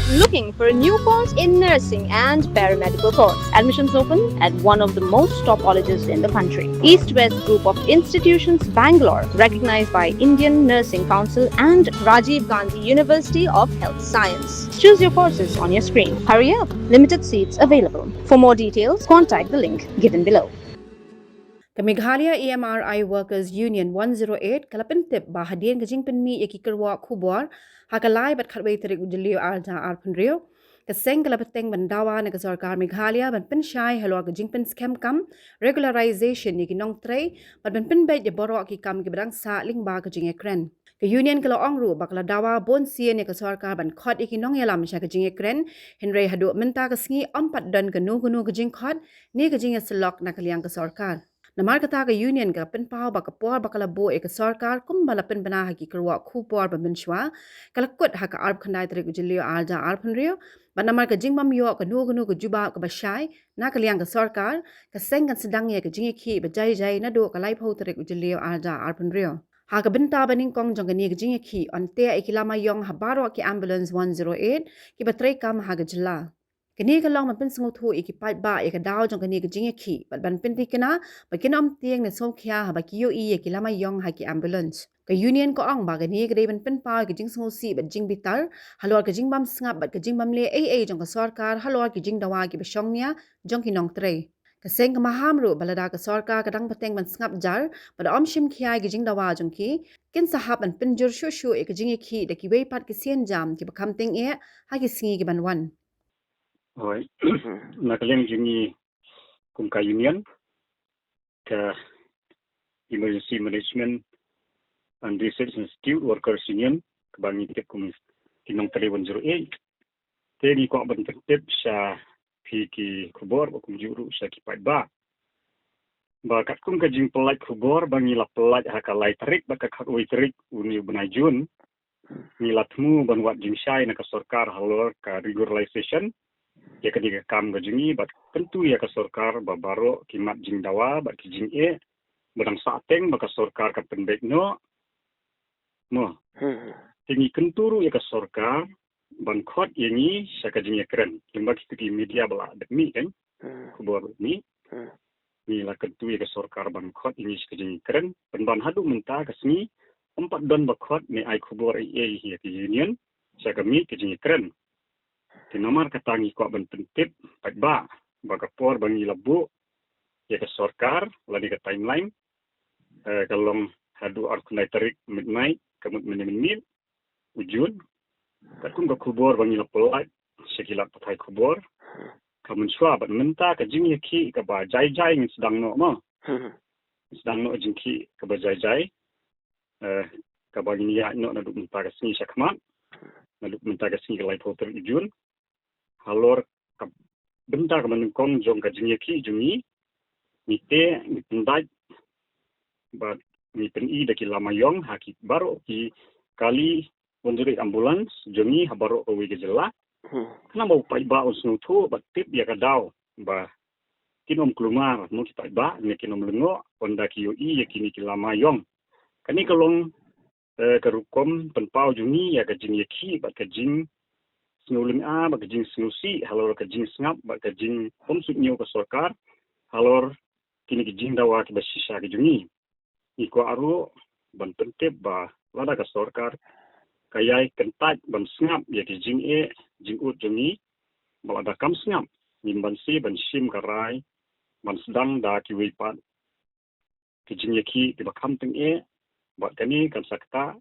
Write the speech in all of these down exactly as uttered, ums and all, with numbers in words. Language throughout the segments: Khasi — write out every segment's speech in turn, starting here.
Looking for a new course in nursing and paramedical course? Admissions open at one of the most top colleges in the country. East West Group of Institutions, Bangalore, recognized by Indian Nursing Council and Rajiv Gandhi University of Health Science. Choose your courses on your screen. Hurry up, limited seats available. For more details, contact the link given below. Ka Meghalaya E M R I Workers Union one zero eight ka la pyntip ba hadien ka jingpynmih ïa ki kyrwoh khubor ha ka lai bad khatwei tarik u Jylliew arhajar arphew hynriew, ka seng ka la bteng ban dawa na ka sorkar Meghalaya ban pynshai halor ka jingpynskhem kam regularization ïa ki nongtrei bad ban pynbeit ïa baroh ki kam kiba dang sah lyngba ka jingïakren. Ka union ka la ong ruh ba ka la dawa bun sien ïa ka sorkar ban khot ïa ki nongïalam sha ka jingïakren, hynrei haduh mynta ka sngi ym pat don kano kano ka jingkhot ne ka jingïasyllok na ka liang ka sorkar. Namar kata ka union ka pynpaw ba ka por ba ka la buh ïa ka sorkar kumba la pynbna ha ki kyrwoh khubor ba mynshuwa, ka la kut ha ka arphew khyndai tarik u Jylliew arhajar arphew hynriew, bad namar ka jingbym ïoh kano kano ka jubab kaba shai na ka liang ka sorkar, ka seng kan sdang ïa ka jingïakhih ba jai jai naduh ka laiphew tarik u Jylliew arhajar arphew hynriew. Ha ka bynta ba nyngkong jong kane ka jingïakhih, yn teh ïa ki lama ïong ha baroh ki ambulance one zero eight kiba treikam ha ka jylla. Kane ka long ban pynsngewthuh ïa ki paidbah ïa ka daw jong kane ka jingïakhih bad ban pynthikna ba kin ym tieng ne sngewkhia haba ki ïohi ïa ki lama ïong ha ki ambulance. Ka union ka ong ba kane ka dei ban pynpaw ïa ka jingsngewsih bad jingbitar halor ka jingbym sngap bad ka jingbym leh ei ei jong ka sorkar halor ki jingdawa kiba shongnia jong ki nongtrei. Ka seng ka maham ruh ba lada ka sorkar ka dang bteng ban sngap jar bad ym shim khia ïa ki jingdawa jong ki, kin sa hap ban pynjur shuh shuh ïa ka jingïakhih da kiwei pat ki sienjam kiba kham tyngeh ha ki sngi kiban wan. Hooid. Na ka liang jong ngi kum ka union, ka Emergency Management and Research Institute Workers Union, kaba ngi tip kum ki nongtrei one zero eight. Te ngi kwah ban pyntip sha phi ki khubor bad kumjuh ruh sha ki paidbah ba katkum ka jingpyllait khubor ba ngi la pyllait ha ka lai tarik bad ka khatwei tarik une u bnai Jun, ngi la thmu ban wad jingshai na ka sorkar halor ka regularization ïa kane ka kam ka jong ngi bad kyntu ïa ka sorkar ba baroh ki mat jingdawa bad ki jingeh ba dang sahteng ba ka sorkar ka pynbeit noh. Mo. Hmm. Te ngi kyntu ruh ïa ka sorkar ban khot ïa ngi sha ka jingïakren. Lyngba kito ki media ba la dep mih kan. Hmm. Khubor mih. Hmm. Ngi la kyntu ïa ka sorkar ban khot ïa ngi sha ka jingïakren. Pynban haduh mynta ka sngi ym pat don ba khot ne ai khubor ei ei ïa ka union sha ka mih ka jingïakren. Te namar kata ngi kwah ban pyntip paidbah ba ka por ba ngi la buh ïa ka sorkar lane ka timeline, eh, ka long haduh arphew khyndai tarik midnight, ka mut mynne mynmiet u Jun. Katkum ka khubor ba ngi la pyllait sha ki lad pathai khubor, ka mynshuwa bad mynta ka jingïakhih kaba jai jai ngin sdang noh mo. Hmm. Sdang noh jingkhih kaba jai jai, eh, kaba ngin ïaid noh naduh mynta ka sngi sha khmat, naduh mynta ka sngi ka laiphew tarik u Jun. Halor ka bynta kaba nyngkong jong ka jingïakhih jong ngi, ngi teh, ngi pyndait bad ngi pyni da ki lama ïong ha ki baroh ki kali one zero eight ambulance jong ngi ha baroh kawei ka jylla. Hmm. Khnang ba u paidbah un sngewthuh bad tip ïa ka daw ba kin ym kulmar mo ki paidbah ne kin ym lyngngoh ynda ki ïohi ïa kine ki lama ïong. Kane ka long, eh, ka rukom pynpaw jong ngi ïa ka jingïakhih bad ka jingsngewlyngngoh bad ka jingsngewsih halor ka jingsngap bad ka jingpynsuidñiew ka sorkar halor kine ki jingdawa kiba shisha ki jong ngi. Ngi kwah ruh ban pyntip ba lada ka sorkar ka ïai kyntait ban sngap ïa ki jingeh jingud jong ngi, ba lada kam sngap, ngim banse ban shim ka rai ban sdang da kiwei pat ki jingïakhih kiba kham tyngeh, bad kane kan sa ktah,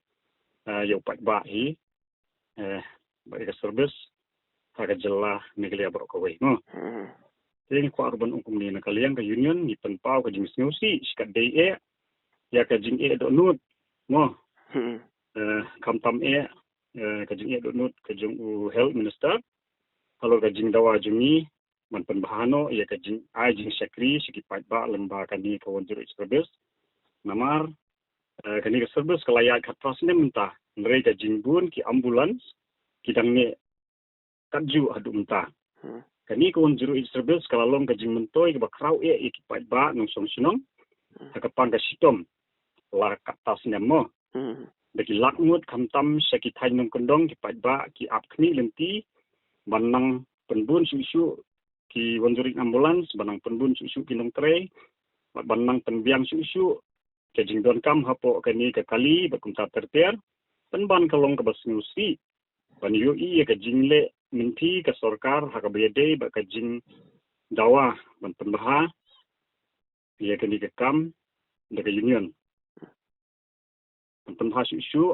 eh, ïa u paidbah hi, eh, bad ïa ka service ha ka jylla Meghalaya baroh kawei mo. Hmm. Te ngi kwah ruh ban ong kumne, na ka liang ka union ngi pynpaw ka jingsngewsih shikatdei eh ïa ka jingeh dohnud mo. Hmm. Eh, khamtam eh, eh, ka jingeh dohnud ka jong u health minister halor ka jingdawa jong ngi ban pynbha noh ïa ka jingai jingshakri sha ki paidbah lyngba kane ka one zero eight service. Namar, eh, kane ka service ka la ïaid khatphra snem mynta, hynrei ka jingbun ki ambulance ki dang neh katjuh haduh mynta. Hmm. Kane ka one zero eight service ka la long ka jingmyntoi kaba khraw eh ïa ki paidbah nongshong shnong, hmm, ha ka pang ka shitom la katta snem mo. Hmm. Da ki lak ngut khamtam sha ki thaiñ nongkyndong ki paidbah ki ap khmih lynti ban nang pynbun shuh shuh ki wan jur ïeit ambulance, ban nang pynbun shuh shuh ki nongtrei, bad ban nang pynbiang shuh shuh ka jingdonkam hapoh kane ka kali bad kumta ter ter. Pynban ka long kaba sngewsih ban ïohi ïa ka jingleh mynthi ka sorkar ha kaba ïadei bad ka jingdawa ban pynbha ïa kane ka kam da ka union. Ban pynbha shuh shuh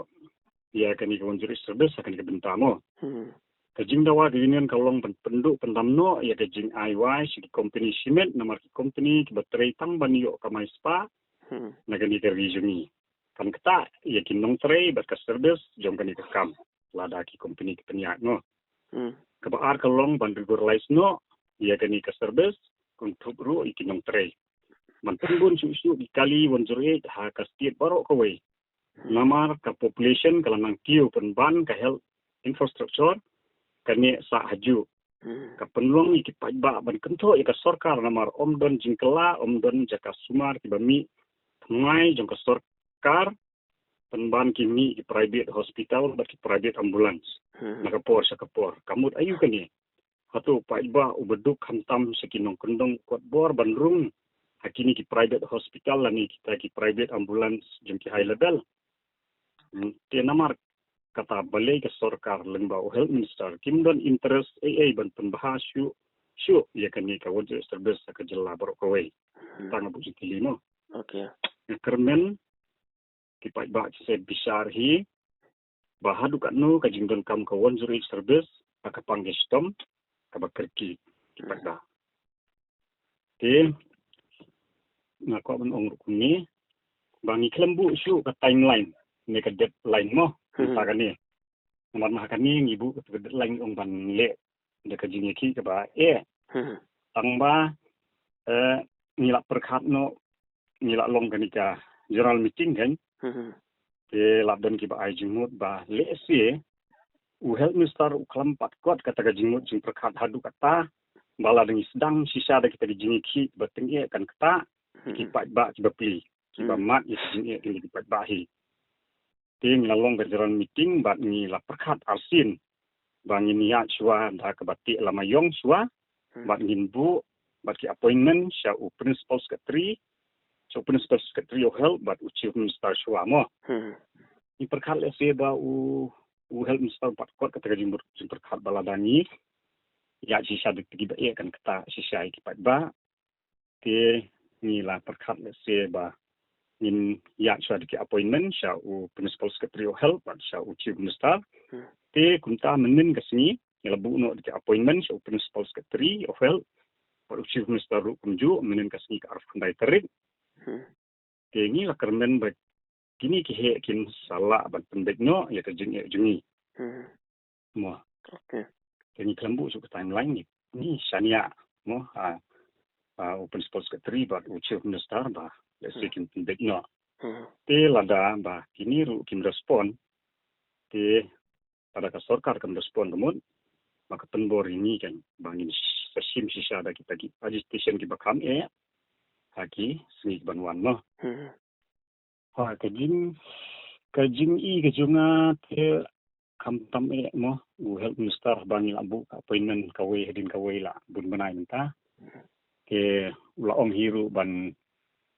ïa kane ka wan jur ïeit service ha kane ka bynta mo. Hmm. Ka jingdawa ka union ka long ban pynduh pyndam noh ïa ka jingai wai sha ki kompeni shimet, namar ki kompeni kiba trei tang ban ïoh kamai spah Hmm. na kane ka ri jong ngi. Kan ktah ïa ki nongtrei bad ka service jong kane ka kam lada ki kompeni ki pynïaid noh. Hmm. Kaba ar ka long ban regularize noh ïa kane ka service, kynthup ruh ïa ki nongtrei. Ban pynbun shuh shuh ki kali wan jur ïeit ha ka state baroh kawei. Hmm. Namar ka population ka la nang kiew, pynban ka health infrastructure ka neh sah hajuh. Hmm. Ka pynlong ïa ki paidbah ban kynthoh ïa ka sorkar namar ym don jingkylla, ym don jaka sumar kiba mih thymmai jong ka sorkar, pynban ki mih ki private hospital bad ki private ambulance. Hmm. Na ka por sha ka por. Ka mut aïu kane? Hato u paidbah uba duk khamtam sha ki nongkyndong u kot bor ban rung ha kine ki private hospital lane kita ki private ambulance jong ki high level? Hmm, te namar kata balei ka sorkar lyngba u health minister kim don interest ei ei ban pynbha shuh shuh ïa kane ka wan jur ïeit service ha ka jylla baroh kawei? Hmm. Tang ba u jingkylli mo. Okay. Nga kyrmen ki paidbah ki sa bishar hi ba haduh katno ka jingdonkam ka wan jur ïeit service ha ka pang ka shitom kaba kyrkieh ki paidbah. Te nga kwah ban ong ruh kumne ba ngi khlem buh shuh ka timeline ne ka deadline mo. Hmm. Mynta kane. Namar ma ha kane ngi buh ka deadline ong ban leh da ka jingïakhih kaba eh. Hmm. Tang ba, eh, ngi la pyrkhat noh, ngi la long kane ka general meeting kan. Hmm. Te la don kiba ai jingmut ba lehse u health minister u khlem pat kot kata ka jingmut jingpyrkhat haduh katta ba lada ngi sdang shisha da kita ki jingïakhih ba tyngeh kan ktah ki Hmm. paidbah kiba plie, kiba Hmm. mad ïa ki jingeh ki paidbah hi. Te ngi la long ka general meeting bad ngi la pyrkhat arsien ba ngin ïaid shuwa da kaba teh lama ïong shuwa, Hmm. bad ngin buh bad ki appointment sha u principal secretary, sha u principal secretary of health bad u chief minister shuwa mo. Hmm. Ngi pyrkhat lehse ba u, u health minister pat kot kata ka jingpyrkhat ba lada ngi ïaid shisha da kita kiba eh kan ktah shisha ïa ki paidbah. Te ngi la pyrkhat lehse ba ngin ïaid shuwa da ki appointment sha u principal secretary of health bad sha u chief minister. Hmm. Te kumta mynnin ka sngi ngi la buh noh da ki appointment sha u principal secretary of health bad u chief minister ruh kumjuh mynnin ka sngi ka arphew khyndai tarik. Hmm. Te ngi la kyrmen ba kine ki heh kin sa lah ban pynbeit noh ïa ka jingeh jong ngi. Hmm. Mo. Okay. Te ngi khlem buh shuh ka timeline ngi, ngi shaniah mo, ah, ah, u principal secretary bad u chief minister ba lehse Hmm. kin pynbeit noh. Hmm. Te lada ba kine ruh kim respond, te lada ka sorkar kam respond ka mut, ma ka pynbor ïa ngi kan ba ngin sa shim shisha da kita ki agitation kiba kham eh ha ki sngi kiban wan mo. Hmm. Ha ka jing, ka jingi ka jong nga te khamtam eh mo, u health minister ba ngi la buh ka appointment kawei hadien kawei la bun bnai mynta. Te u la ong hi ruh ban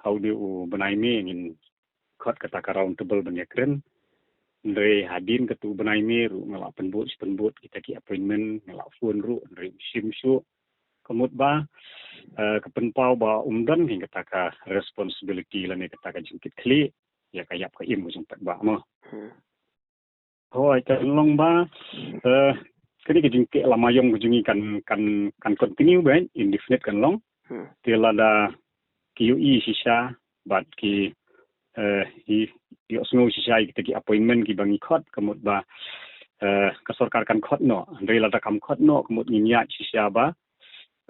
ha u dei u bnai May ngin khot kata ka round table ban ïakren. Hynrei hadien katu u bnai May ruh nga la pynbud shi pynbud kita ki appointment, nga la phone ruh hynrei um shim shuh. Ka mut ba, eh, ka pynpaw ba um don hi kata ka responsibility lane kata ka jingkitkhlieh ïa ka ïap ka im ka jong u paidbah mo. Hmm. Hooid, kan long ba, eh, kane ka jingteh lama ïong ka jong ngi kan, kan, kan continue ba indefinite kan long. Hmm. Te lada ki ïohi shisha bad ki, eh, ïohsngew shisha ïa kita ki appointment kiba ngi khot, ka mut ba, eh, ka sorkar kan khot noh. Hynrei lada kam khot noh, ka mut ngin ïaid shisha ba,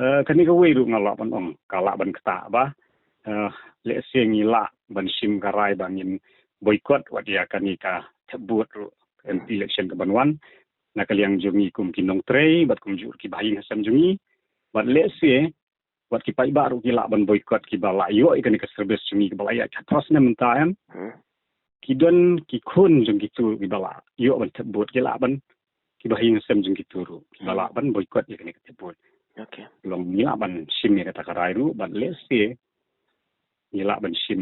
eh, kane kawei ruh nga lah ban ong ka lah ban ktah ba, eh, lehse ngi lah ban shim ka rai ba ngin boycott wat ïa kane ka thep vote ruh, M P election kaban wan, na ka liang jong ngi kum ki nongtrei bad kumjuh ki bahaïing hasem jong ngi. Bad lehse wat ki paidbah ruh ki lah ban boycott kiba la ïoh ïa kane ka service jong ngi kaba la ïaid khatphra snem mynta, em. Hmm. Ki don ki khun jong kitu kiba la ïoh ban thep vote, ki lah ban, kiba ha ïing sem jong kito ruh kiba lah ban boycott ïa kane ka teput. Okay. Long ngi lah ban shim ïa kata ka rai ruh, bad lehse ngi lah ban shim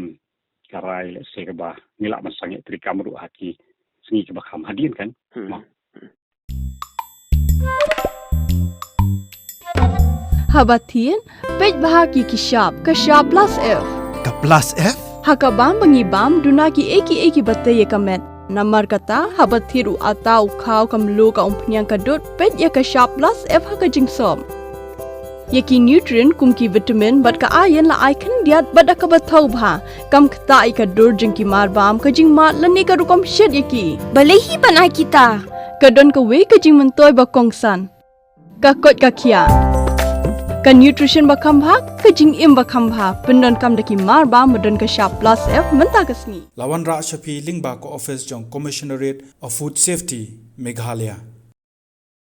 ka rai lehse kaba ngi lah ban sangeh treikam ruh ha ki sngi kiba kham hadien kan. Hmm. Haba thied, peit bha ki ki shap, ka shap plus F. Ka plus F? Ha ka bam ba ngi bam, duna ki ei ki ei kiba tei ïa ka met. Namar kata, haba thied u atta u khaw ka mluh ka umphniang ka dud, peit ïa ka shap plus F ha ka jingsop. Ïa ki nutrient kum ki vitamin bad ka iron la ai khyndiat bad da kaba thaw bha. Kam ktah ïa ka dur jong ki mar bam, ka jingmad lane ka rukom shet ïa ki. Balei hi ban ai kita? Ka don kawei ka jingmyntoi ba kongsan. Ka koit ka khiah. Ka nutrition ba kham bha, ka jingim ba kham bha. Pyndonkam da ki mar bam ba don ka shap plus F mynta ka sngi. La wanrah sha phi lyngba ka office jong Commissionerate of Food Safety, Meghalaya.